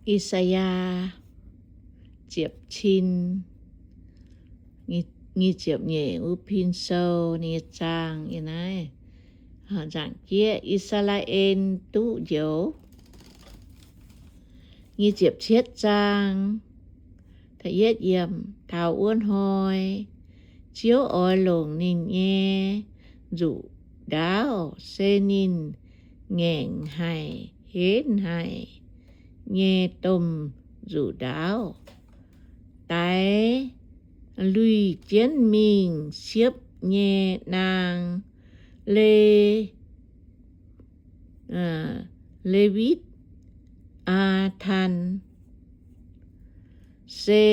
I^saa^yaa ziepc cin, nyic ziepc nyeic wuov pin sou nyei zaang yiem naaiv. Nzaangc jieqv, I^saa^laa^en duqv njoux. Nyic ziepc cietv zaang, taux wuov hnoi, Ziouv oix longc ninh nyei nzuqc ndaauv, se ninh ngaengc haic, henv haic nyei domh nzuqc ndaauv, daix luih jienv mingh siepv nyei naang, Le, Lewitv^aa^tan, se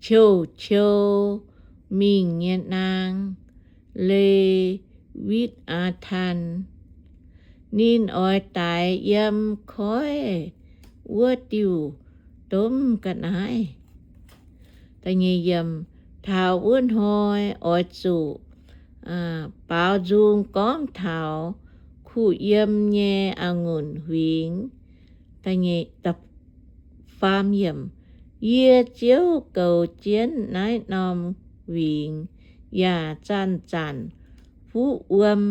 qouh-qou mingh nyei naang, Lewitv^aa^tan. Ninh oix daix yiem koiv wuov diuh domh ga'naaiv. Taux wuov hnoi oix zuqc baaux nzung gorngv taux kuh yiem nyei a'ngunc huingx. Faam yiemc, Yie, Ziouv, goux jienv naaiv norm huingx, yaac zanc-zanc fuqv wuom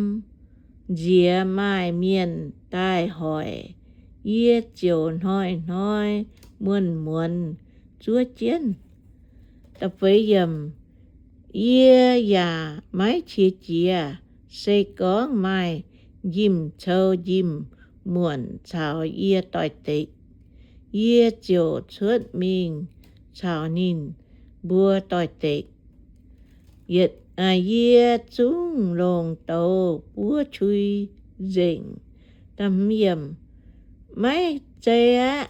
nziex maaih mienh daaih hoic. Yie ziouc hnoi-hnoi muonz-muonz zuov jienv. Yie yaac maiv qiex jiez. Se gorngv maaih njimv-cou njimv-muonc caux yie doix-dekc, yie ziouc cuotv mingh caux ninh mbuo doix-dekc. Yie zungv longc douz buov qui nzengc. Maiv zei aqv.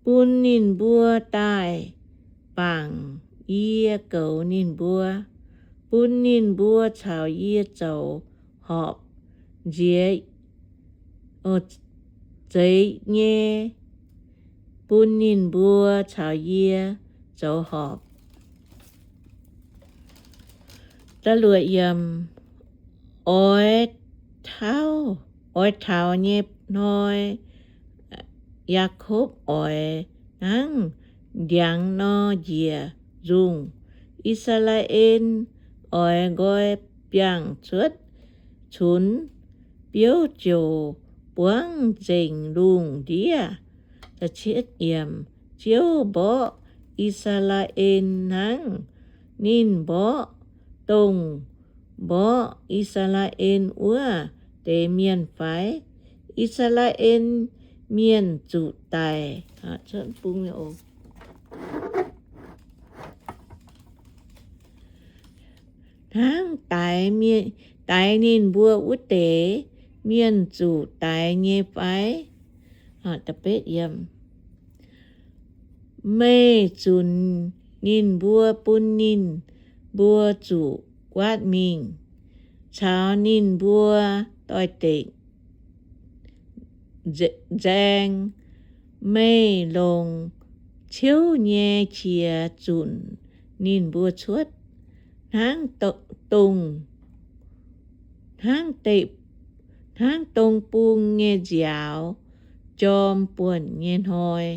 Bun ninh mbuo daaih bangc yie goux ninh mbuo, bun ninh mbuo caux yie zoux horpc nziex, zeiz nyei, bun ninh mbuo caux yie zoux horpc. Oix taux, oix taux nyei hnoi, Yaakopv oix hnangv ndiangx nor njiec nzungh. I^saa^laa^en oix nqoi biangh cuotv cunx, biouv ziouc buangv nzengc lungh ndiev. Ziouv mborqv I^saa^laa^en hnangv ninh mborqv dongh mborqv I^saa^laa^en wuov deix mienh fai? I^saa^laa^en Mienh zuqc daic hnangv daix, daix ninh mbuo wuov deix mienh zuqc daix nyei fai? Meih zunc ninh mbuo bun ninh mbuo zuqc guaatv mingh, caux ninh mbuo doix-dekc nzaeng. Meih longc ciouv nyei qiex zunc ninh mbuo cuotv, hnangv dongh, hnangv dongh bung nyei nziaaux jorm buonc nyei hnoi.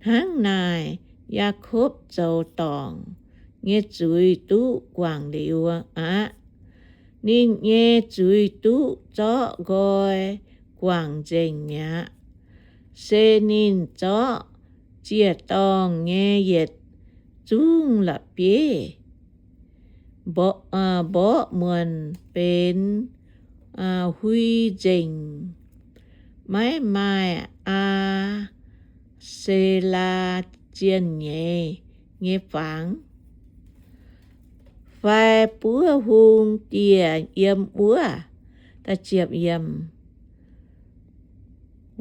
Hnangv naaic, Yaakopv zoux dorngc nyei zuiz duqv guangc liuz aqv. Ninh nyei zuiz duqv zorqv nqoi guangc nzengc mi'aqv. Se ninh zorqv ziec-dorngh nyei yietc zungv la'bieiv mborqv muonc benx hui nzengc, maiv maaih Aa^se^laa zienh nyeiz nyei fangx fai buov hung dieh yiem wuov.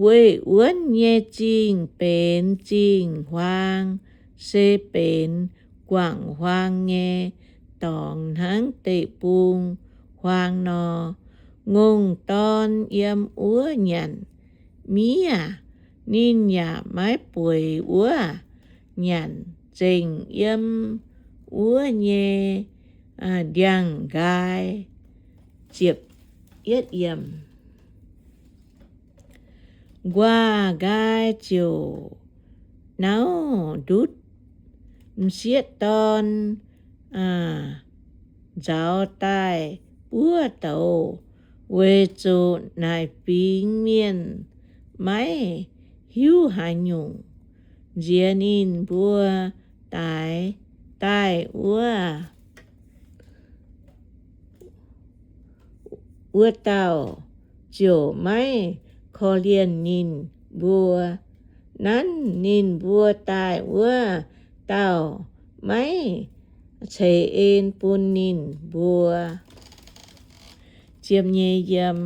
Weih wuonv nyei zingh benx zingh-huaang, se benx guangc huaang nyei dorngx hnangv deic-bung-huaang nor. Ngongh dorn yiem wuov nyanc miev, ninh yaac maiv bueix wuov nyanc, zengc yiem wuov nyei ndiangx-nqaai. Ziepc yietv yiem. Nquaah nqaai ziouc nauv ndutv m'sieqv dorn nzauz daaih buov douz, weic zuqc naaic fingx mienh maiv hiuv haaix nyungc. Nziex ninh mbuo daix daaih wuov, wuov dauh ziouc maiv korv-lienh ninh mbuo. Nanv ninh mbuo daaih wuov dauh maiv ceix en bun ninh mbuo. Ziepc nyeic yiem.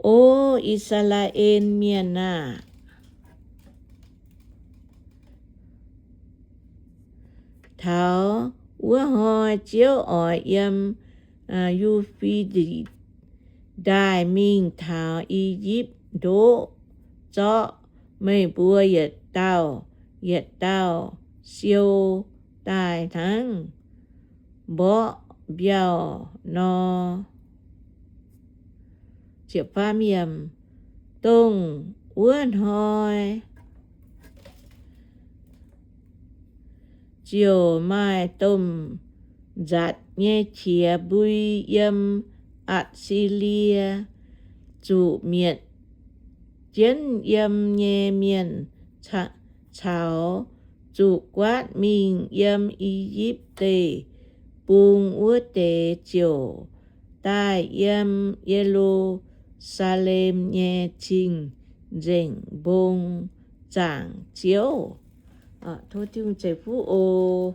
O I^saa^laa^en Mienh aah! Taux wuov hnoi Ziouv oix yiem Yu^fe^ditc Ndaaih mingh taux I^yipv Ndoqv zorqv meih mbuo yietc dauh yietc dauh siou daaih hnangv mborqv mbiauh nor. Dongh wuov hnoi ziouc maaih domh nzatc nyei qiex mbui yiem Atc^si^lie zuqc mietc jienv yiem nyei mienh caux zuqc guaatv mingh yiem I^yipv Deic-Bung wuov deix ziouc daaih yiem Ye^lu^saa^lem nyei Cing-Nzengc Mbong zaangc Ziouv. Tov Tin-Hungh ceix fuqv oc.